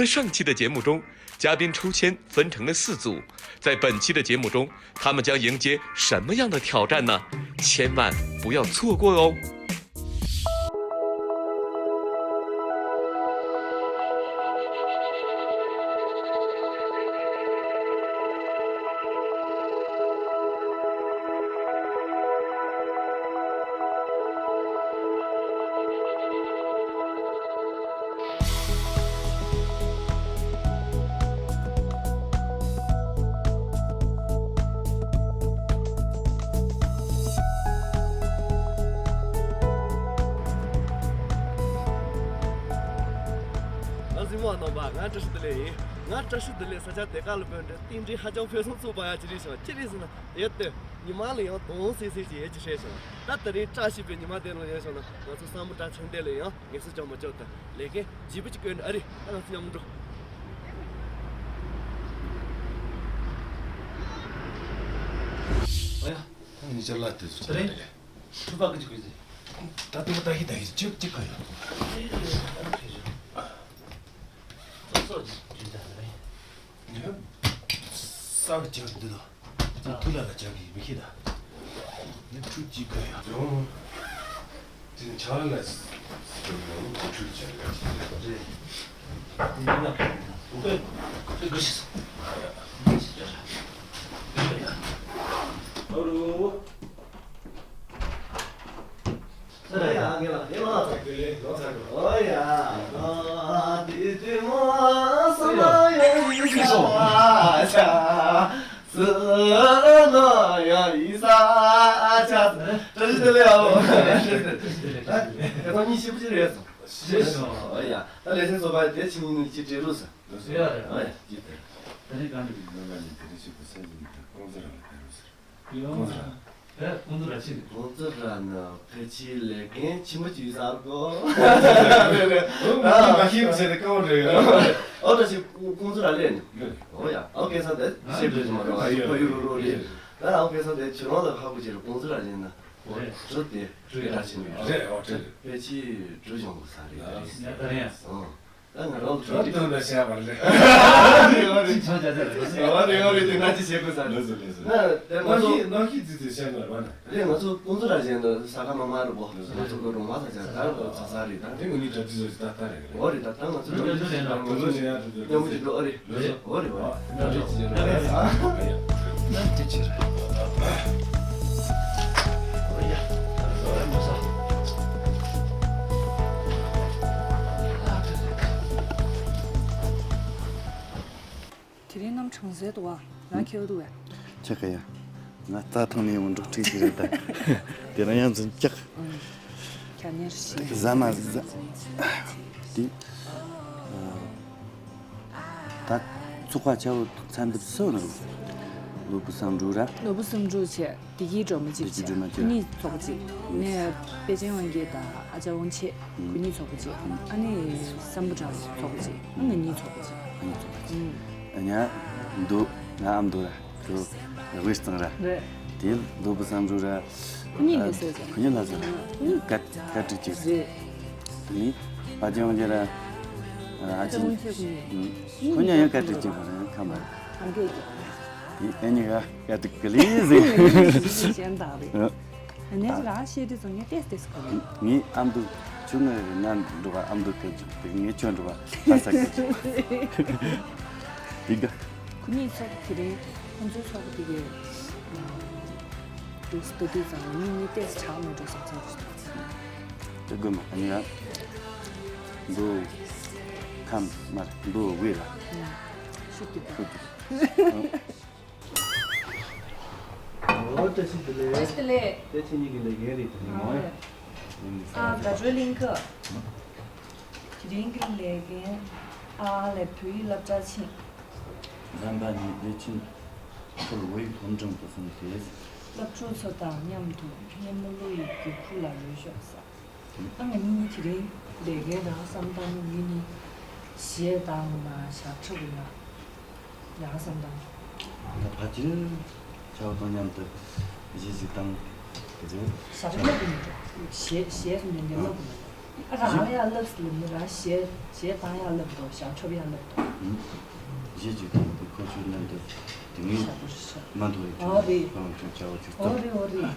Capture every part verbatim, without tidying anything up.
在上期的节目中，嘉宾抽签分成了四组，在本期的节目中，他们将迎接什么样的挑战呢？千万不要错过哦！ ང་གཟིགས་མོ་གནང་བ། ང་བཀྲ་ཤིས་བདེ་ལེགས་ཡིན། ང་བཀྲ་ཤིས་བདེ་ལེགས་ས་ཆ་དེ་ག་ལ་དཔོན་འདྲ་རྟེན་འབྲེལ་ཧ་ཅང་ཕུན་སུམ་ཚོགས་པ་ཡ་ཅི་རེད་ཤག་ཅི་རེད་ཟེར་ན། ཡོད་དེ། ཉི་མ་ལ་ཡང་གདོང་སེ་སེ་ཅིག་ཡོད་ཅི་ཤེས་ཤག་ད་དེ་རིང་བཀྲ་ཤིས་པའི་ཉི་མ་དེ་ལ་ཡོད་ཤག་ན་ང་ཚོ་སམ་བྷོ་ཊ་ཆུང་དེ་ལ་ཡང་ངལ་གསོ་ཅང་མ་བཅོ་ད། ལས་ཀའི་བརྗིད་པོ་ཅིག་བསྐོན་ཨ་རེད། ད་ང་ཚོ་མཉམ་དུ་འགྲོ། ཨ་ཡ། ད་ངས་ཅག་ལ་དེ་ཚོ་ཆ་རེད། ཁྲུ་པ་གི་ཅིག་གི་ཟེ། ད་དེ་ག་ད་ཧི་ད་ཧི་ཅིག་ཅིག་ག་ཡོད། སོ་སོ་ཅིག་ཅིག་ད་རེད། ནི་ས་བ་ཅིག་འདི་དོ། ཅིག་ཐུ་ལ་ལ་ཅག་གི་མི་ཁི་ད། ནི་ཁྲུ་ཅིག་ག་ཡོད། ཡོང་། དེ་ནི་ཆ་ལ་ལ་ཁྲུ་ཅིག་ག་ཡོད། རེད། ད་ལས་སེམས་བཟོ་པ་དེ་ཕྱི་ཉིན་གཅིག་སྤྲད་རོགས་ཟེར། ཡོད་རེད། ཨ་ཡ། ཅི་སྟེ། ད་རེས་གང་འདྲ་གི་ནང་ལ་ནི་དེ་རིང་ཞིག་ཏུ་ས་ཡིན་ད་ཀོང་ཙེ་ར་ལ་ཕེབས་རོགས་ཟེར། ཡོང་། ཀོང་ཙེ་ར། ཨེ་ཀོང་ཙེ་ར་ཆེ་གི། ཀོང་ཙེ་ར་ནི་ཕལ་ཆེར་ལས་འགན་ཆེན་པོ་ཅིག་ཡོད་ས་རེད་གོ། ཨོ་ང་ཤེས་པ་བྱས་ཏེ་ཀོང་རེད། ཨོ་ད་ཞིག་ཀོང་ཙེ་ར་ལས་ནི། ཨོ་ཡ། ཨོ་ཁེ་ས་དེ་ཤེས་པ་རེད་མ་རེད། ཕ་ཡུལ་རོ་རོ་རེད། ད་ཨོ་ཁེ་ས་དེ་ཁྱོད་རང་ལ་ཧ་གོ་ཅེ་རེད། ཀོང་ཙེ་ར་ཡིན་ན། ཨོ་གྲུ་དེ་གྲུ་ཡ་ཆེན་པོ་ཡོད་རེད། ཨོ་གྲུ་ཕལ་ཆེར་གྲུ་གཞུང་གི་ས་རེད། ད་རེད། ཨོ། ད་ང་རང་ཚོ་དེ་དོན་དུ་བཤད་པ་རེད། ཨ་རེ་ཨ་རེ་དེ་ང་ཅི་བྱེད་དགོས་ས་རེད། ལགས་སོ་ལགས་སོ། ན་དེ་ང་ཚོ་ནོར་ཤི་ནོར་ཤི་ཙི་ཙི་བཤད་དགོས་པ་ན། རེད། ང་ཚོ་ཀོང་ཙེ་ར་ཅན་དུ་ས་ཁ་མ་མ་རུ་བོ་ང་ཚོ་གི་རོང་བ་ས་ཆ་ད་རུ་ཚ་ས་རེད། ད་དེ་ངོ་ནི་གྲ་སྒྲིག་བཟོ་ཞིག་ད་ལྟ་རེད། འོ་རེད། ད་ད་ང་ཚོ་གྲ་སྒྲིག་བཟོ་ཞིག་ད་ང་ཚོ་མཉམ་དུ་འགྲོ། ཨ་རེད། འོ་རེད། འོ་རེད། འོ་རེད། ད་དེ་ཅི་རེད། ད་དེ་ཅི་རེད། དེ་རིང་གནམ་གྲང་ཟེར་འདུག་བ། ང་ཁྱེར་འདུག་བས། ཆ་ག་ཡ། ང་རྩྭ་ཐང་ནས་ཡོང་འབྲོག་ཁྲིད་ཀྱི་རེད་ད། དེ་རིང་ཡང་འཛིན་ཀྱག་ཁྱ་ཉེར་ཞིག་ཟ་མ་ཟ། དེ། ད་ཚོགས་པ་ཆ་བོ་ཚན་འདི་སུ་ནང་། ནོར་བུ་བསམ་འགྲུབ་ར། ནོར་བུ་བསམ་འགྲུབ་བྱས། བདེ་སྐྱིད་སྒྲོལ་མ་གཅིག་བྱས། བདེ་སྐྱིད་སྒྲོལ་མ་གཅིག་ཁོ་གཉིས་ཚོགས་པ་གཅིག་ངས་པེ་ཅིན་དབང་རྒྱལ་དང་ཨ་ཅག་དབང་ཆེ། ཁོ་གཉིས་ཚོགས་པ་གཅིག་ཨ་ནི་སམ་བྷོ་ཊ་ཚོགས་པ་གཅིག་ཨ་ང་གཉིས་ཚོགས་པ་གཅིག་ཨ་ནི་ཚོགས་པ་གཅིག་ཨ་ཉ་འདུག་ང་ཨ་མདོ་ར། དེ་དབུས་གཙང་ར། རེད། དེ་ནོར་བུ་བསམ་འགྲུབ་ར། ཁོ་གཉིས་ལས་སྲོལ་ཟེར། ཁོ་གཉིས་ལ་ཟེར། ཁོ་གཉིས་ཀ་ཀ་ཀྲིག་ཅིག་རེད། དེ་ནི་ཨ་ཅག་དབང་རྒྱལ་ར། ཨ་ཅག་དབང་རྒྱལ་ཁོ་གཉིས། ཁོ་གཉིས་ཡང་ཀ་ཀྲིག་ཅིག་པ་རེད་ཁམས་པ་རེད། ཨང་ཀེ་ཀེ། དེ་ཨ་ནི་ག་ཀ་ཀྲིག་གི་ལི་ཟེར། གཞན་དག་རེད། ཨ་ནི་ར་ཤེས་དུས་ཚོད་ངས་ཏེས་ཏེས་གོ་ནི། ངའི་ཨ་མདོ་ཆུང་ངའི་ན་འགྲོ་བ་ཨ་མདོ་སྐད་ཅིག་ངའི་ཆོས་འགྲོ་བ་ལྷ་ས་སྐད་ཅིག་དེ་ག་ཁོ་གཉིས་ཚོགས་དེ་རིང་ཁོང་ཚོའི་ཚོགས་དེ་གའི་འདུག་སྟེ་དུས་ཙམ་ངེད་གཉིས་ཏེས་ཆགས་མེད་འགྲོ་བསམ་ཚར་ཞིག་དེ་དགོས་མ་ཨ་ནི་ཡ་མདོ་ཁམས་མར་མདོ་དབུས་ལ་ཤུགས་ཀྱིས་ཤུགས་ཀྱིས། ཨོ་བཀྲ་ཤིས་བདེ་ལེགས། བཀྲ་ཤིས་བདེ་ལེགས། དེ་ཁྱེད་གཉིས་ཀྱི་ལས་འགན་རེད་དེ་ནི་མོ། ཨ་དགའ་སྤྲོའི་གླིང་ག་དེ་རིང་གི་ལས་འགན་ཨ་ལས་བོད་ཡིག་སློབ་གྲྭ་ཕྱིན། རྣམ་པ་གཉིས་བདེ་ཆེན་ཁུལ་བོད་ཡིག་སློབ་འབྲིང་དུ་སོང་སྟེ། སློབ་ཕྲུག་ཚོ་དང་མཉམ་དུ་སྙན་མོ་གླུ་ཡི་གུར་ཁུག་ལ་ལུས་ཤོག་ཟེར། ཨ་ང་གཉིས་དེ་རིང་ལས་འགན་རག་བསམ་སྟངས་ངེད་གཉིས་གཞས་བཏང་དགོས་ན་ཞབས་ཁྲ་དགོས་ན་རག་བསམ་སྟངས། ད་ཕལ་ཆེར་ཆ་བོ་དང་མཉམ་དུ་གཞས་ཞིག་བཏང་། དེ་ཚོ་ཞབས་ཁྲ་དགོས་མི་འགྲོ། གཞས་གཞས་སུ་ཉན་ཉན་ལབ་དགོས་མི་འགྲོ། ཨ། རང་ཡར་ལབ་ཟེར་ལབ་ནི་རང་གཞས་གཞས་བཏང་ཡར་ལབ་དོ། ཞབས་ཁྲབ་ཡར་ལབ་དོ། ཨུམ། གཞས་ཅིག་བཏང་དུས་ཁོ་ཚོའི་མཉམ་དུ་དེ་ངས་ཞབས་ཁྲབ་ཞབས་ཁྲབ། མ་འཐུང་བའི་ཨོ་རེད། ཁོ་རང་ཚོའི་བྱ་བ་ཅིག་ཨོ་ཐོབ། རེད་ཨོ་རེད།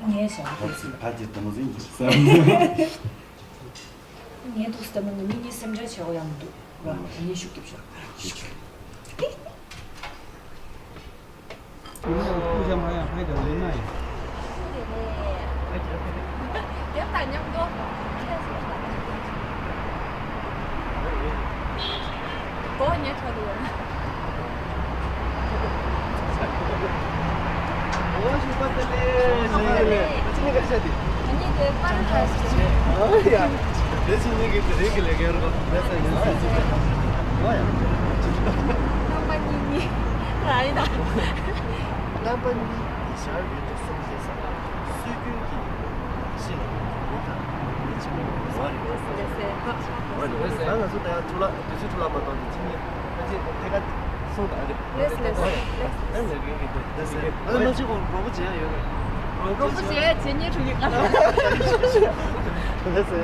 ངས་ཞབས་ཁྲབ་ཕར་ཕྱིན་ཕར་ཕྱིན་དུ་མ་ཟིན་གྱི་བསམ། ངས་འདུག་སེ་ལྟ་ན་ནི་མི་གཉིས་སེམས་ཁྲལ་བྱེད་དགོས་ཡག་མི་འདུག་ར། ཨུམ། གཉིས་ཤུགས་རྒྱབ་ཤག། རྣམ་པ་གཉིས་གཉིས་རང་ཡིན་ད། རྣམ་པ་གཉིས་ཉི་ཤར་ཡུལ་དུ་སོང་ཞེས་བསམ་པ་སྲོལ་རྒྱུན་གྱི་ཤིང་ལ་མི་དང་མི་ཆེན་མོ་མི་བ་རེད། ལགས་སོ། ད་ང་ཚོ་ད་ཡང་འཕྲོ་བརླག་དུས་ཚོད་འཕྲོ་བརླག་མ་གཏོང་དུས་ཕྱི་ཉིན་ཕལ་ཆེར་དེ་ག་སོང་ད་རེད། ལགས་སོ་ལགས་སོ་ལགས་སོ། ཨ་ནི་ལས་འགན་གི་དེ་ལགས་སོ། ཨ་ནི་ལོ་གཅིག་གོང་རོགས་པ་བྱེད་ཡ་ཡོད་རེད། རོགས་པ་བྱེད་ཡ་བྱེད་ཉེ་ཁྲིད་ཉེ་ག་ལགས་སོ།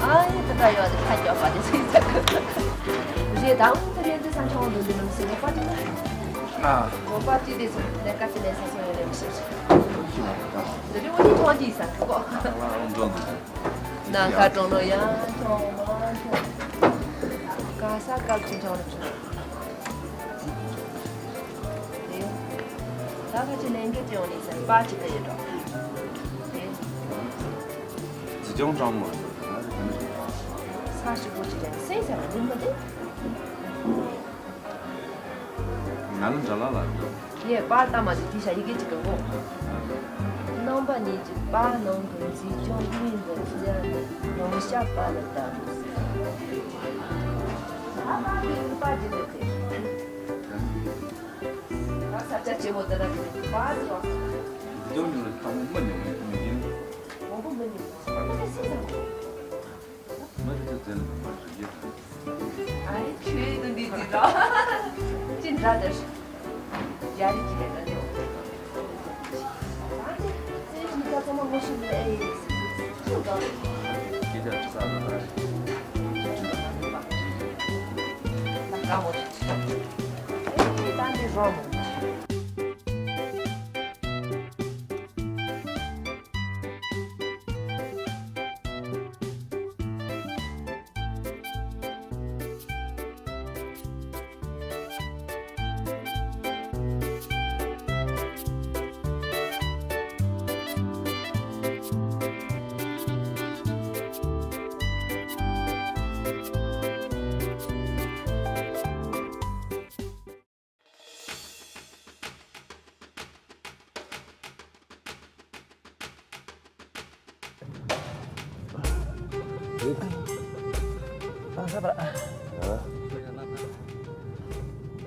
ཨ་ཡེ་ད་ད་ཡོད་དེ་ཁ་སྐྱོག་པ་དེ་ཚིག་ཚ་གི། རེད་དང་དེ་རེད་དེ་སང་ཆུང་འདུག་འདི་ནམ་སེ་ནས་པ་དེ་ན། ཨ། ངོ་པ་ཅི་དེ་ཚོ་ལས་ཀ་ཅི་ལས་ས་སོང་ཡོད་རེད་མི་ཤེས། འདི་རེད་འོ་ནི་ཐོང་ཅི་ས་ཁོ། ཨ་འགྲོ་འདུག་ནང་ཁ་གྲོང་ནོ་ཡང་ཐོང་མ་ཐོང་། ག་ས་སྐབས་ཅི་ཐོང་རེད་ཆུ། དེ་ད་ཁ་ཅི་ལས་འགན་ཅི་ཡོང་ནི་ས་པ་ཅི་ག་ཡོད་འགྲོ། དེ། ཅི་ཅང་ཀྲང་མོ་རེད། ས་ཞིག་པོ་ཅི་ཀྱང་སེང་ས་ལ་འདི་མ་དེ། ང་ལ་འདྲ་ལ་ལ་འདུག་ངས་པར་ལྟ་མ་འདི་དེ་ཤ་ཡི་གེ་གཅིག་གི་ངོ་། རྣམ་པ་གཉིས་ཀྱི་པར་ནང་དུ་མཛེས་ལྗོངས་སྨིན་པའི་ཚུལ་ཡང་ནི་ཡོང་ཤ་པ་ལ་ལྟ། ཨ་མ་གི་ཡུལ་པ་འདི་ལ་ཁེལ། ས་ཆ་ཆེ་བོ་དེ་ལ་ཁེལ་པར་འདི་བ། འདི་ཉུང་ལ་ཐང་མོ་མ་ཉུང་མེད་མི་ཡིན། མང་པོ་མི་ཉུང་། ཨ་མ་གི་སེམས་ས་ཁོ། མ་རེད་ཅོ་ཙེ་ལ་མ་རེད་ཡེ། ཨ་ནི་ཁྱོད་ནི་འདི་འདི་འདྲ། ཅི་འདྲ་དེ། ཡ་རི་ཅི་རེད་ད་དེ། ཨ་ནི་ཙེ་ཅི་ད་ཚང་མ་ངོ་ཤེས་ལེ་ཨེ་ཡིན། ཅི་འདྲ། ཅི་འདྲ་ས་ལ་ལ་རེད། ད་ངོ་ཤེས། ཨེ་ཅི་ད་འདི་རོ་མོ།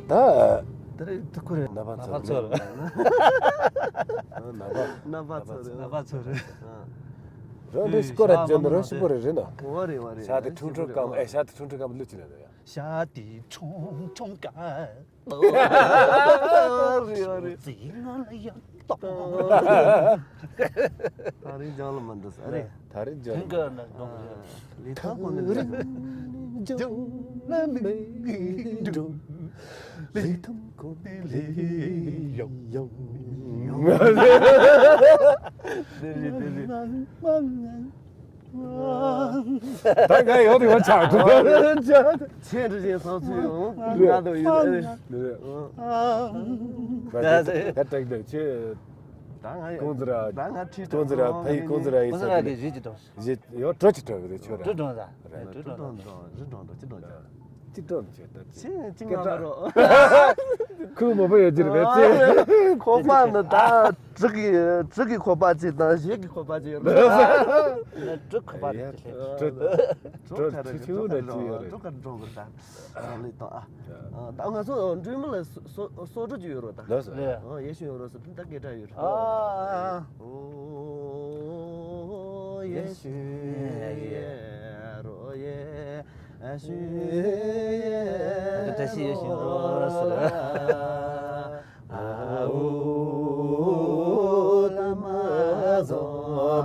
ད། དེ་རེད་དུ་ཁུ་རེད། ནག་པ་ཚོ་རེད། ནག་པ་ཚོ་རེད། ནག་པ་ཚོ་རེད། ནག་པ་ཚོ་རེད། རང་འདྲ་ཞིག་སྐོར་ར་བརྗོད་ན་རང་ཞིག་པོ་རེད་རེད་ན། ཨོ་རེད་ཨོ་རེད། ཤ་དེ་ཁྲུང་ཁྲུང་སྐམ་ཨེ་ཤ་དེ་ཁྲུང་ཁྲུང་སྐམ་ལུས་ཅི་ན་རེད་ཡ། ཤ་དེ་ཁྲུང་ཁྲུང་སྐམ། རེད་རེད། ཟིག་ང་ལ་ཡང་ཏོག་ད་རིང་ལྗང་ལ་མ་འདུག་ས་རེད། ད་རིང་ལྗང་ཐུན་ཀ་ན་འགྲོ་གི་ཡོད། ལི་ཐང་གོ་ནི་ལྗང་། ལ་མི་འགྲོ། ལས་དང་གོ་ནས་ལས་ཡོང་ཡོང་། ད་ང་ཡོད་དེ་ང་ཆགས་འགྲོ། ཆེན་འདྲི་ཞིང་སོགས་ཚུལ་ཡོང་ང་དང་ཡོད་རེད། ད་ད་ད་ད་ད་ཁྱེད་ད་ང་ཡོད། ཀོང་ཙི་ར་ད་ང་ཁྲིད་ཀོང་ཙི་ར་ཕ་ཡི་ཀོང་ཙི་ར་ཡི་ཀོང་ཙི་ར་ས་དེ་རེད་ཅི་དང་། རྗེས་ཡོ་གྲོ་ཅི་གྲོ་གི་རེད་ཁྱོད་ར། གྲོ་གྲོང་ས་རེད། གྲོ་གྲོང་གྲོང་རི་གྲོང་གྲོང་ཅི་གྲོང་ཅི། ཅི་གྲོང་ཅི་ད་ཅི། ཅི་ཅི་ང་མ་རོ། ཁུ་མོ་པོ་ཡོད་ཅི་རེད་ཅི། ཁོག་པ་ནི་ད་གྲི་གི་གྲི་གི་ཁོག་པ་ཅི་དང་གཞས་ཀྱི་ཁོག་པ་ཅི་ཡོད་རེད། གྲི་ཁོག་པ་རེད་ཅི་རེད། གྲི་གྲི་ཆུ་ཆུ་ནས་ཅི་ཡོད་རེད། གྲོ་གྲོང་གྲོང་གི་ད། རང་ལས་དང་ཨ། ད་ང་ཚོ་འགྲུལ་མི་ལ་སོ་སོ་སོ་འགྲོ་རྒྱུ་ཡོད་རོ་ད། ལགས་སོ། ཡེ་ཤུ་ཡོད་རོ་སོ་ད་སྐད་གྲགས་ཡོད་རོ། ཨོ་ཡེ་ཤུ་ཡེ་རོ་ཡེ་ཤུ་ཡེ་ད་ཤི་ཡེ་ཤུ་རོ་སོ་ཨ་ཨོ་ལ་མ་ཟོ་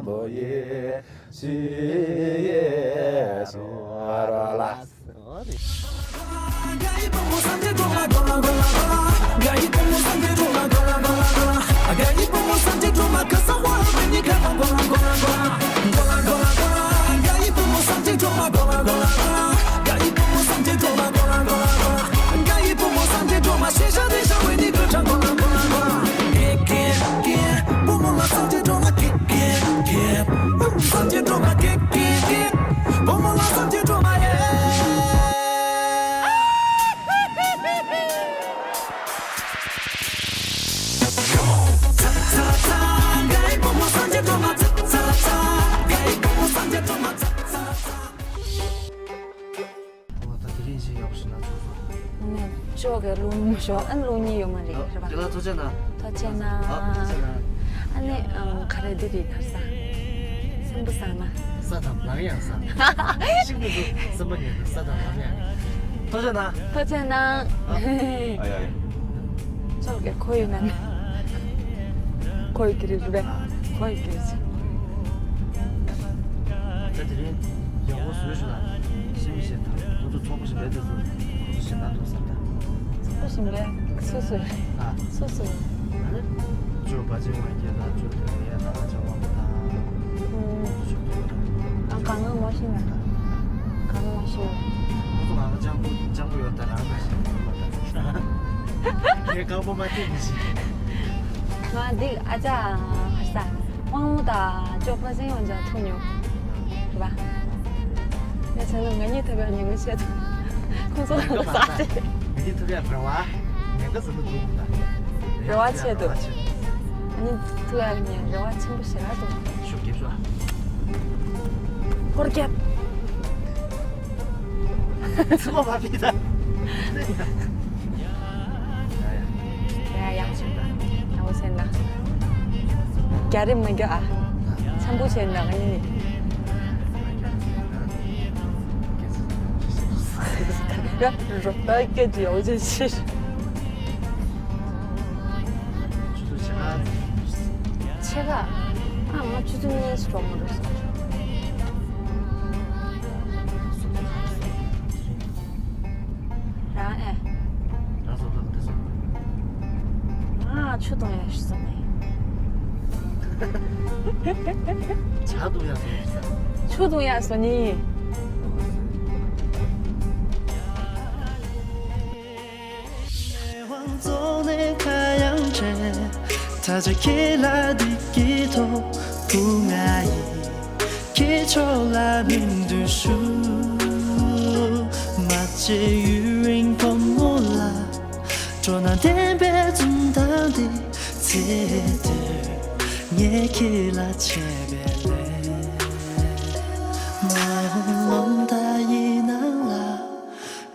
མོ་ཡེ་ཤུ་ཡེ་ཤུ་རོ་ལ། ཨོ་ད་དེ་རིང་ཞིག་ཡག་པོ་ཞིག་ན་ཚོགས་སོང་། ནས་ཅོག་གི་རླུང་མི་ཤོག་ཨ་ནི་རླུང་གཉིས་ཡོད་མ་རེད་རེད་པ། དེ་ལ་ཐུགས་རྗེ་གནང་། ཐུགས་རྗེ་གནང་། ཨ་ཐུགས་རྗེ་གནང་། ཨ་ནི་ཨམ་ག་རེ་འདི་རེད་གར་ས། སེམས་པ་བཟང་ན། ས་དང་ལམ་ཡང་བཟང་། ཤིང་ཏོག་ཏོ་སེམས་པ་ངན་ན་ས་དང་ལམ་ཡང་ངན། ཐུགས་རྗེ་གནང་། ཐུགས་རྗེ་གནང་། ཨ་ཡ་ཡ། ཅོག་གི་ཁོ་ཡི་ན་ནི། ཁོ་ཡི་གི་རེད་རེད་པས། ཁོ་ཡི་གི་རེད། ད་དེ་རིང་ཡག་པོ་བཟོས་ཤག་ལ། ཤེས་མི་ཤེས་དང་ཁོ་ཚོ་ཚོགས་པ་ཞིག་རེད་དེ་ཚོ་ཁོ་ཚོ་ཞིག་ན་འདུག་བསམ་ད། ཚོགས་པ་ཞིག་རེད། སུ་སུ་རེད། ཨ། སུ་སུ་རེད། ཨ་ནི། ཅོ་པ་ཅེ་ཝང་སྐད་དང་ཅོ་དེ་ཡ་ད་ཅ་ཝང་དང་། ཨུམ། ཅོ་དེ་ཡ་ད། ཨ་གང་ང་མ་ཤེས་ན། གང་ང་མ་ཤེས་ན། ཁོ་ཚོ་ང་ལ་ཅང་པོ་ཅང་པོ་ཡོད་ད་རང་ལ་ཤེས་ན་མ་ད། ངས་རྐང་པ་མ་བཏེགས་མི་ཤེས། ང་འདི་ཨ་ཅག་ཧར་ས་དབང་མོ་དང་ཅོག་པ་སེང་ཡོང་ཅག་ཐུག་མྱོང་། རེད་པ། ཡ་ཆ་ན་ང་གཉིས་ཐུག་ཡ་ཉེན་ཁ་ཆེ་ད། ཁོང་ཚོ་ལ་ས་ཆེ། ང་གཉིས་ཐུག་ཡ་རེ་བ་ཉེན་ཁ་ཟེར་ན་འདུག་ད། རེ་བ་ཆེ་འདུག་རེ་བ་ཆེ། ང་གཉིས་ཐུག་ཡ་ཉེན་རེ་བ་ཆེན་པོ་ཞེ་དྲག་འདུག་ཤུགས་རྒྱབ་ཤོག་ཧོར་རྒྱབ། ཚུགས་པ་མ་ཕིག་ད། ཡ་ཡ། ཡག་པོ་བྱས་ན། རྒྱ་རིམ་མ་རྒྱག་ཨ། འཆམ་པོ་བྱས་ན་ཨ་ནི། ཡ་རོ་ད་སྐད་ཅིག་ཡག་པོ་བྱས་ཤིག་ཆེ་ག་ཨ་ང་ཆུ་ཚོད་གཉིས་སུ་གྲོགས་མོ་རེད་སོང་། རང་ཨེ། རང་སོ་ཐོག་དེ་སོང་། ང་ཆུ་འཐུང་ཡག་ཞིག་སོང་ནས། ཇ་འཐུང་ཡག་སོང་ནས། ཆུ་འཐུང་ཡག་སོང་ནས། ད་ཆ་ཁྱེད་ལ་བདེ་སྐྱིད་ཐོག་ཏུ་ང་ཡིས་ཁྱེད་ཕྱོགས་ལ་མིང་འདོན་ཞུ། མ་བརྗེད་ཡུན་རིང་བུ་མོ་ལ། སྤྲོ་སྣང་ལྡན་པའི་འཛུམ་མདངས་འདི་ཚེ་འདིར་ངས་ཁྱེད་ལ་བྱས་པའི་ལས། མ་འོངས་རླུང་རྟ་ཡི་ནང་ལ།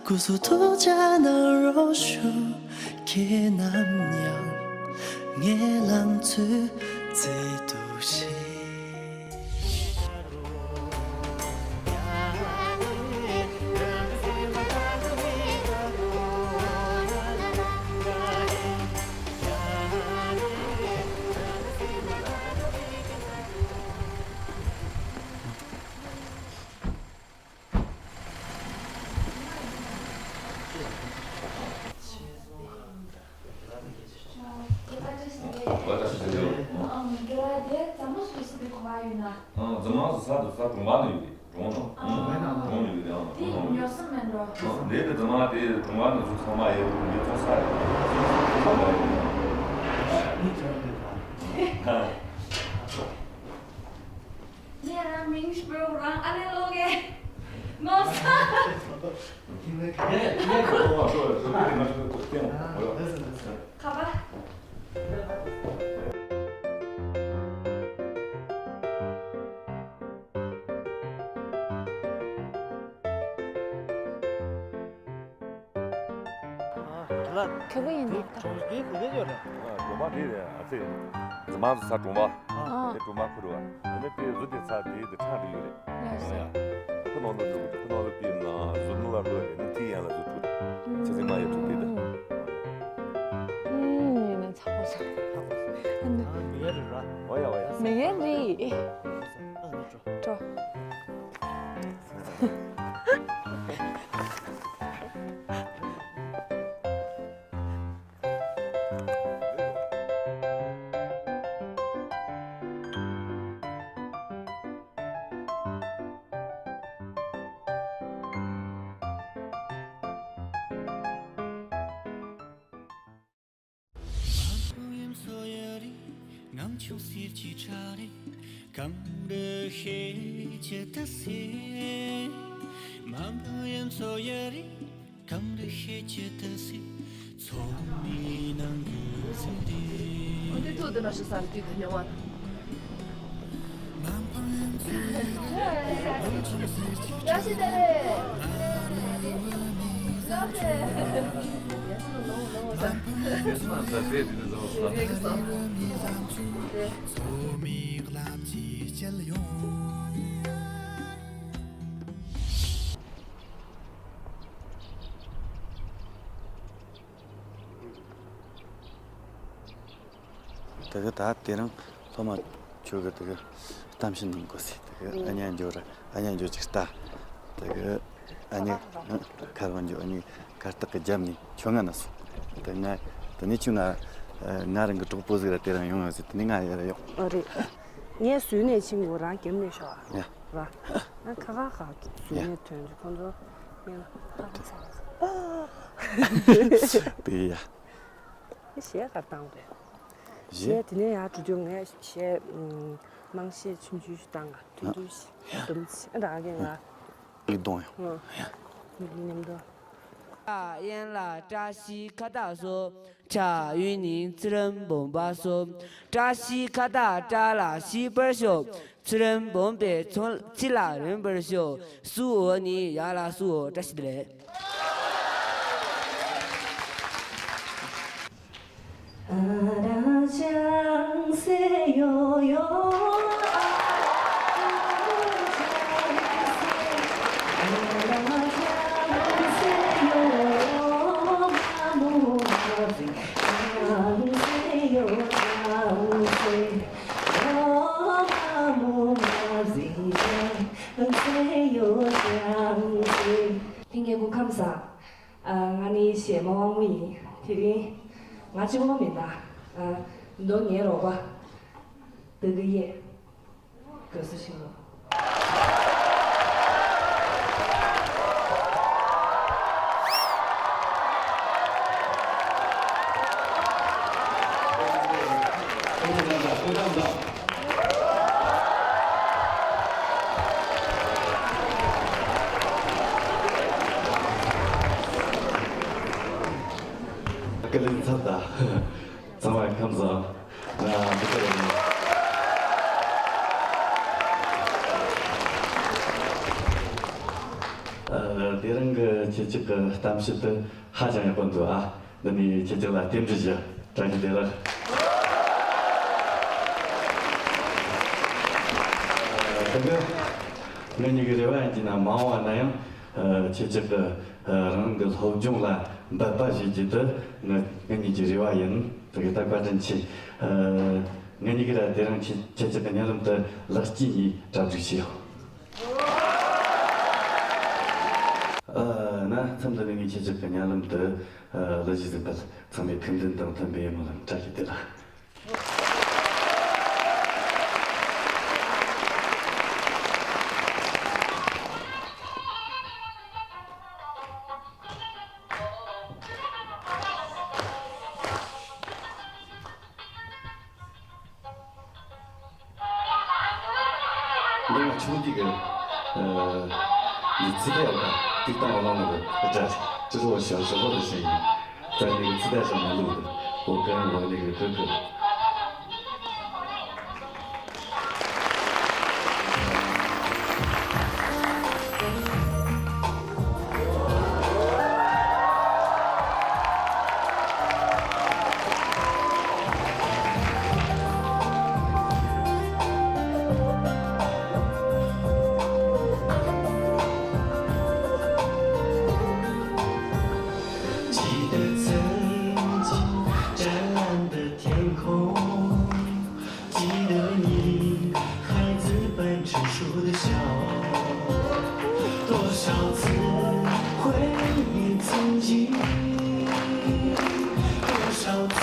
སྐུ་གཟུགས་ཐུགས་ཅག་གནང་རོགས་ཞུ། ཁྱེད་ནམ་ཡང་ངའི་ལང་ཚོའི་རྩེ་དུ་གཤེགས། དགེ་བ་དེ་རྫ་མ་སུ་སུ་དེ་གོ་བ་ཡོད་ན། ཨང་། རྫ་མ་སུ་ས་དུ་ས་གྲོང་པ་ནས་ཡོད་རེད། གྲོང་ནང་། ཨང་། གྲོང་ནང་ཡོད་རེད། ཨང་། དེ་གྲོང་ནང་ཡོད་རེད། ཉོ་ས་མེད་འགྲོ། ཨང་། འདི་དེ་རྫ་མ་དེ་གྲོང་པ་ནས་ཚུར་ཚང་མ་ཡོད་རེད། འདི་ཚོང་ས་རེད། ཚོང་ས་ཡོད་རེད། ཨང་། ངས་རང་མིང་ཤི་བོ་རང་ཨ་ལེ་ལོ་གེ་ནོ་ས། ཁ་པ། ཨ། དེ་ལ་ག་པར་ཡིན་ནམ་ད། གྲོང་གི་ག་པར་ཡོད་རེད། ཨ། གྲོང་པ་དེ་རེད། ཨ་ཙི། རྫི་མ་ཟ་གྲོང་པ། ཨ། དེ་གྲོང་པ་ཁུར་བ། ཨ་ནི་དེ་གཟུགས་དེ་ཚ་དེ་དེ་ཁྲག་འདྲ་ཡོད་རེད། ཡོད་ས། ཡ། ཁོ་ནང་དུ་འགྲོ་གི་འདུག་ཁོ་ནང་དུ་དེ་ན་གཟུགས་ནི་ལ་འགྲོ་རེད། ནི་དེ་ཡན་ལ་གཟུགས་ཐུག་རེད། ཚེ་ཚེ་མ་ཡོད་ཐུག་དེ་དེ། ཨུམ། ཡིན་ན་ཚ་པོ་ས། ཨ་ནི། མི་ཡ་རེད་ར། ཨོ་ཡ་ཨོ་ཡ། མི་ཡ་རེད། ཨ་ནི་འགྲོ། འགྲོ། འོ་དེ་ཐུག་དེ་ན་ཤི་སར་དུས་དེ་ཉོ་བ། དེ་གི་ད་དེ་རིང་སློབ་མ་ཁྱོད་གི་དེ་གི་གཏམ་བཤད་གནང་དགོས་ཟེར། དེ་གི་ཨ་ཉན་འགྱོ་ར། ཨ་ཉན་འགྱོ་ཅིག་ལྟ། དེ་གི་ཨ་ཉན་ཁ་རང་འགྱོ། ཨ་ཉན་གར་སྟེགས་གི་རྒྱབ་ནས་ཁྱོད་ང་ན་སོང་། དེ་ང་དེ་ནས་ཁྱོད་ང་ང་རང་གི་གྲོགས་པོ་ཟིག་ར་དེ་རིང་ཡོང་ཡོད་ཟེར། དེ་ནས་ང་ཡར་ཡོང་། ཨ་རེད། ངས་ཟུར་ནས་ཕྱིན་གོ། རང་རྒྱབ་ནས་ཤོག་ཨ། ཡ། ར། ང་ཁ་ཁ་ཁ་ཟུར་ནས་ཐོན་རྒྱུ། ཁོང་ཚོ་ངས་ཁ་ཁ་ཚ། དེ་ཡ། གཞས་ག་རེ་བཏང་དགོས། གཞས། གཞས་དེ་ནས་ཡར་འགྲོ་དུས་ངས་གཞས་དམངས་གཞས་ཆུང་ཆུང་ཞིག་བཏང་ག་ཐུང་ཐུང་ཞིག་སྡུམ་ཚིག་རང་གི་ང་། ངས་གཏོང་ཡོང་། ཨ། ངས་མཉམ་དུ། ཡན་ལག་བཀྲ་ཤིས་ཁ་བཏགས་སོ། ཁྲ་ཡུན་ནི་ཚུལ་ཁྲིམས་སྦོམ་པ་སོ། བཀྲ་ཤིས་ཁ་བཏགས་བཀྲ་ལ་ཤིས་པར་ཤོག་ཚུལ་ཁྲིམས་སྦོམ་པའི་ཚོགས་ཚིག་ལ་རིམ་པར་ཤོག་སུ་འོ་ནི་ཡ་ལ་སུ་འོ། བཀྲ་ཤིས་བདེ་ལེགས། ལྷན་རྒྱས་སྐུ་ཁམས་བཟང་། ང་ནི་གཞས་མ་དབང་མོ་ཡིན། དེ་རིང་ང་གཅིག་པོ་མིན་ན། མདོ་ངའི་རོགས་པ་བདག་གི་ཡས། དགའ་བསུ་ཞུ། ཀ་ལིན་ཚབ་ད། ཚང་མ་ཁམས་བཟང་། ང་འདི་ག་རེད། ཨ། དེ་རིང་གི་ཁྱེད་ཅག་གི་གཏམ་བཤད་དེ་ཧ་ཅང་ཡག་པོ་འདུག་ཨ། འདི་ནས་ཁྱེད་ཅག་ལ་རྟེན་འབྲེལ་ཞུ། བཀྲ་ཤིས་བདེ་ལེགས། ཨ། དེ་གི་ང་གཉིས་ཀྱི་རེ་བ་ཡིན་གྱི་ན་མ་འོངས་པ་ན་ཡང་། ཨ། ཁྱེད་ཅག་གི་ཨ། རང་གི་སློབ་སྦྱོང་ལ་འབད་པ་བྱེད་རྒྱུ་དེ་ང་ང་གཉིས་ཀྱི་རེ་བ་ཡིན། དེ་གི་ད་བཀའ་དྲིན་ཆེ། ཨ། ང་གཉིས་ཀྱི་ར་དེ་རིང་ཁྱེད་ཁྱེད་ཅག་གི་བརྙན་ལམ་དུ་ལེགས་སྐྱེས་ཉིད་གྲ་སྒྲིག་བྱས་ཡོད། ཨ། ན་མཚམས་འདི་ནས་ངས་ཁྱེད་ཅག་གི་བརྙན་ལམ་དུ་ཨ། གླུ་གཞས་གཟིགས་པ་ཚང་མས་ཕན་ཚུན་དང་མཐུན་པའི་སྨོན་ལམ། བཀྲ་ཤིས་བདེ་ལེགས། འདི་ང་ཆུང་དུས་ཀྱི་ཨ་ནི་ཚིག་ཡག་པ་ཏིག་ཏང་བ་ལང་ལ་གི་ད་ཅི་ཧོ་ཞང་ཞོ་ཧོ་དུ་ཞེས་ཡིན། ད་ནི་ཚིག་ད་ཞང་མ་ལུག་དུ་ཧོ་ཀན་ལ་ནི་གི་གི་གི། 记得曾经湛蓝的天空，记得你孩子般成熟的笑，多少次回忆曾经，多少次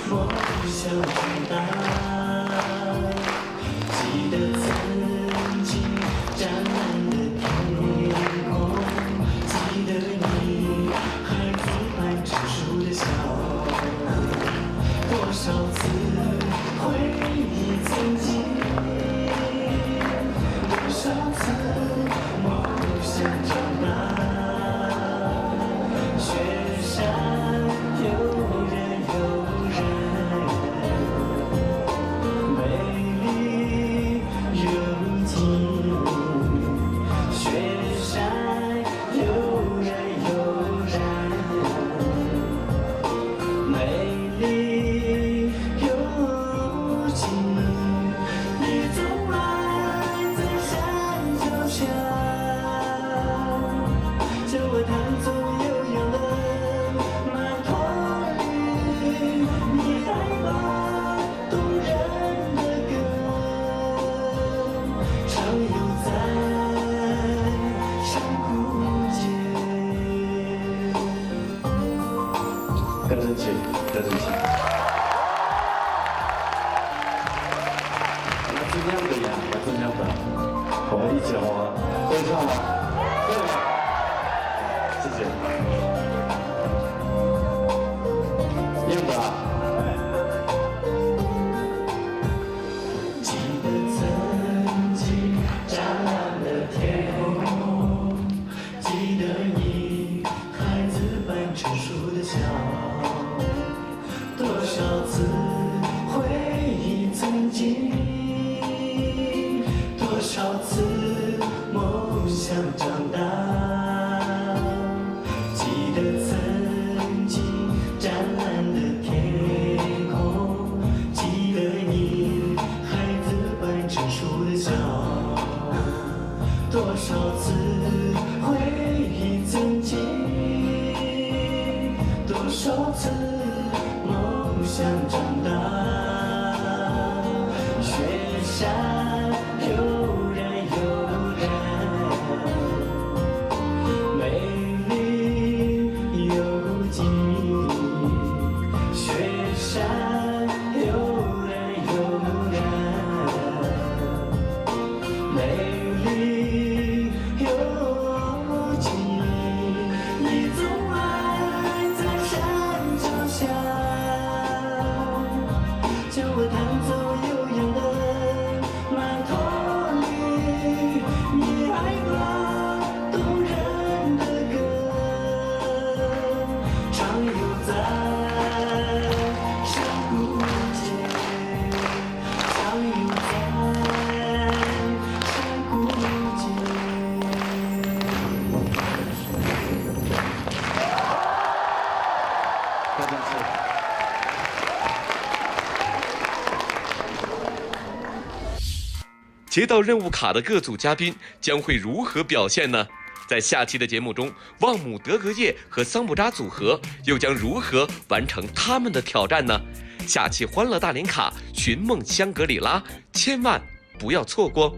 梦想长大。 记得曾经湛蓝的天空，记得你孩子般成熟的笑，多少次回忆曾经，多少次梦想长大。雪山有人有人，美丽 如今，雪山有人有人，美丽如今。你总爱在山脚下，教我弹奏悠扬的曼陀林。你爱吗？ 动人的歌，常游在山谷间。 བཀའ་དྲིན་ཆེ། བཀའ་དྲིན་ཆེ། ང་ཚོ་མཉམ་དུ་ཡང་ང་ཚོ་མཉམ་དུ། 我们一起来， 谢谢。 记得曾经湛蓝的天空，记得你孩子般成熟的笑，多少次回忆曾经，多少次梦想长大。 记得曾经湛蓝的天空，记得你孩子般成熟的笑，多少次回忆曾经，多少次梦想长大。雪山有人有人，美丽 有情，雪山有人有人，美丽有情。你总爱在山脚下，教我弹奏悠扬的 曼陀林，你爱吗？动人的歌，常游在山谷间，常游在山谷间。 接到任务卡的各组嘉宾将会如何表现呢？在下期的节目中，旺姆德格叶和桑布扎组合又将如何完成他们的挑战呢？下期《欢乐大连卡》寻梦香格里拉，千万不要错过。